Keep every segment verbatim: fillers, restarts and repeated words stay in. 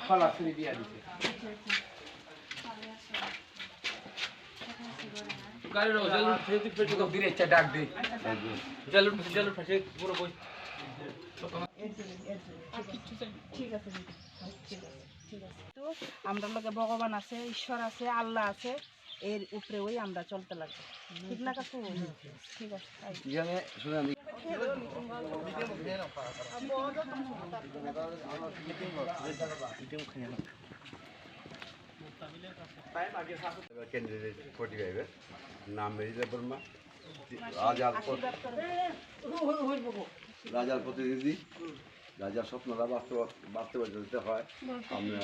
Khala suri dia dise. Gari rok, jalur, phaisik, phaisik. Dire cha dak di. Jalur, jalur, phaisik, puro boi. ঠিক আছে, ঠিক আছে, ঠিক আছে। তো, আমরা লগে ভগবান আছে, ঈশ্বর আছে, আল্লাহ আছে। এর উপরে ওই আমরা চলতে লাগবে। ঠিক না কাকু? ঠিক আছে, তাই। এখানে শুনে আমি ক্যান্ডিডেট ফর্টি ফাইভের নাম মেরিলা বর্মা, রাজার প্র-, আশীর্বাদ করো। রাজার প্রতিনিধি, রাজার স্বপ্নটা বাস্তব-, বাস্তবায়িত হতে হয়। আমরা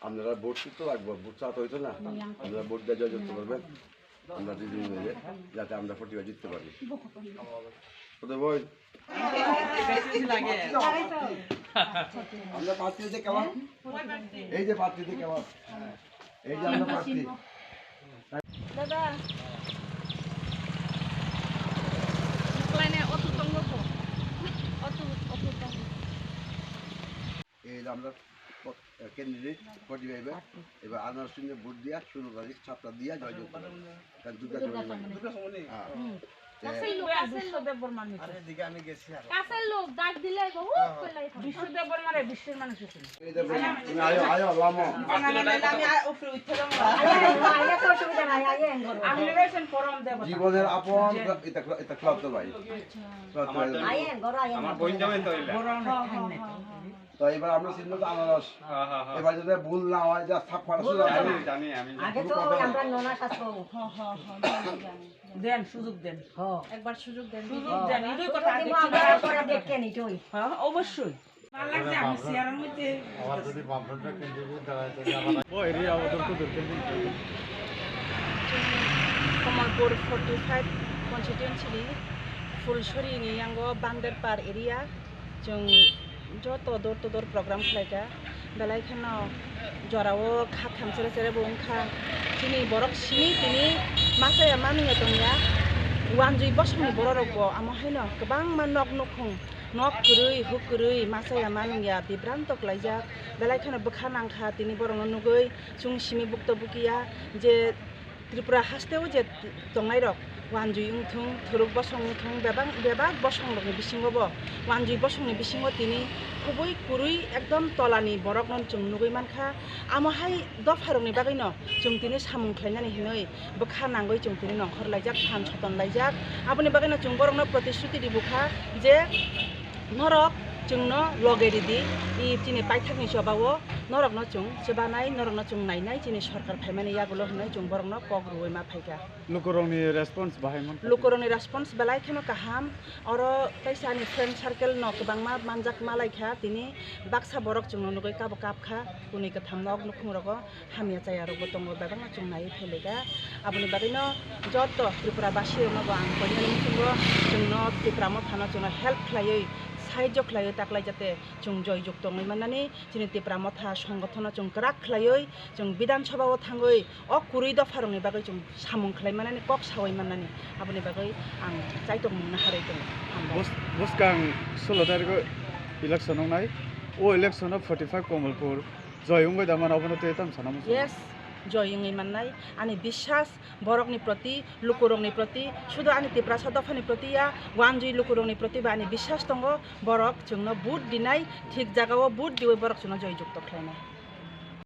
আপনারা ভোট তো লাগবে, ভোট ছাড়া তো হইতো না। আপনারা ভোট দিয়ে জয়যুক্ত করবেন। আমরা দুজন মিলে যাতে আমরা প্রতিবার জিততে পারি। কোথায় বই? আমরা প্রার্থী হচ্ছে কেমন? এই যে প্রার্থী হচ্ছে কেমন? এই যে আমরা প্রার্থী। দাদা, মকলাইনে অত তঙ্গ কো। অত, অত তঙ্গ। এই যে আমরা প-, ক্যান্ডিডেট ফর্টি ফাইভে এবার আনারস চিহ্নে ভোট দিয়া ষোলো তারিখ সাতটা দিয়া জয়যুক্ত করবো। কারণ দুর্গা দুর্গা চৌমুহনী। চৌমুহনী। হ্যাঁ। হুম। এ, কাছের লোক, কাছের লোক। বিশ্বদেব বর্মার নিচে। আরে, এদিকে আমি গেছি আর। কাছের লোক, ডাক দিলে গো, হ্যাঁ, হ্যাঁ। পেলাই। বিশ্বদেব বর্মারে বিশ্বের মানুষ শুনে। এই যে বললাম, তুমি আয়ো, আল্লাহ মো। জানা নাই, নাইলে আমি আ-, উপরে উঠতে যাবো। আইয়া, আইয়া, কোনো অসুবিধা নাই, আইয়া, এন করো। আমি রয়েছেন পরম দেবতা। জীবনের আপন, এটা, এটা ক্লাব তো ভাই। আচ্ছা। ক্লাব তো ভাই। আইয়া, এন করো, আইয়া, এন করো। বড় অনেক ঠান্ডা। তো এবার আমরা চিহ্ন তো আনারস। হ্যাঁ, হ্যাঁ, হ্যাঁ। এবার যদি ভুল না হয়, যা ছাপ ফাড়া ভুল শুধু হয় না। জানি, জানি, আমি জানি। আগে তো ওই আমরা নোনা শাসন। হ, হ, হ, জানি, জানি, জানি। দেন, সুযোগ দেন। হ। একবার সুযোগ দেন। সুযোগ দেন, এটাই কথা। সুযোগ দিব, আমরা পরে দেখে নিতে হই। হ্যাঁ, অবশ্যই। ভালো লাগছে, আমি চেয়ারের মধ্যে আমার যদি বামফ্রন্টটা কেন্দ্রীভূত দাঁড়ায়, তাহলে আমার ও এরিয়া ওদের তো দূর থেকে। Kamalpur forty five constituency ni Phulsuri ni yango Banderpar area. Chwng joto door to door program khlaikha, belai kheno jorao kha tham chere chere bo wngkha. Chini borok simi tini masa ya manwi ya tongya, wanjwi bosongni borok rokbo amo haino kwbangma nok nukhung, nok kwrwi huk kwrwi masa ya manwi ya bibranto klaijak, belai kheno bwkha nangkha tini borokno nugwi chwng simi bukto bukiya je Tripura hasteo je tongnairok wanjwi wngthung, thuruk bosong wngthung, bebak, bebak bosongrokni bisingo bo, wanjwi bosongni bisingo tini kubui kwrwi ekdom tolani borokno chwng nugwi mankha. Amo hai dopharokni bagwino chwng tini samung khlainani hinwi bwkha nangwi chwng tini nongkhor laijak, phan soton laijak. Aboni bagwino chwng borokno protishruti ribukha je, norok chwngno loge ridi, i chini paithakni chobao norokno chwng chubanai, norokno chwng nainai, chini sorkar phaimani yagulo hwnwi chwng borokno kok rwui ma phaikha. Lukurokni response bahai mankha? Lukurokni response belai kheno kaham. Oro teisa ani friend circle no kwbangma manjak malaikha, tini baksa borok chwngno nugwi kabo kapkha, kwnwi kwtham nok nukhungrogo. Hamya chaya rokbo tongo, bebakno chwng naiwi phailika. Aboni bagwino joto Tripura basi rokno bo ang koinani muchungo chwngno Tipra Mothano chwngno help khlaiwi, sahajyo khlaiwi taklai jate chwng joyjukto wngwi mannani, chini Tipra Motha songothono chwng kwrak khlaiwi, chwng Bidhan Sabha o thangwi o kwrwi dopha rokni bagwi chwng samung khlai mannani, kok sawi mannani, aboni bagwi ang chaitok mungna harwi tongo. Hambai. Bus-, buskang sullo tarikh o election wngnai. O election o forty five Kamalpur Joy wngwi da mano, obono tei tamo sana muchung? Yes, joy wngwi mannai. Ani biswas borokni proti, lukurokni proti, sudu ani Tiprasa dophani proti ya, wanjwi lukurokni proti ba ani biswas tongo, borok chwngno vote dinai, thik jagao vote diwi borok chwngno joy jukto khlainai.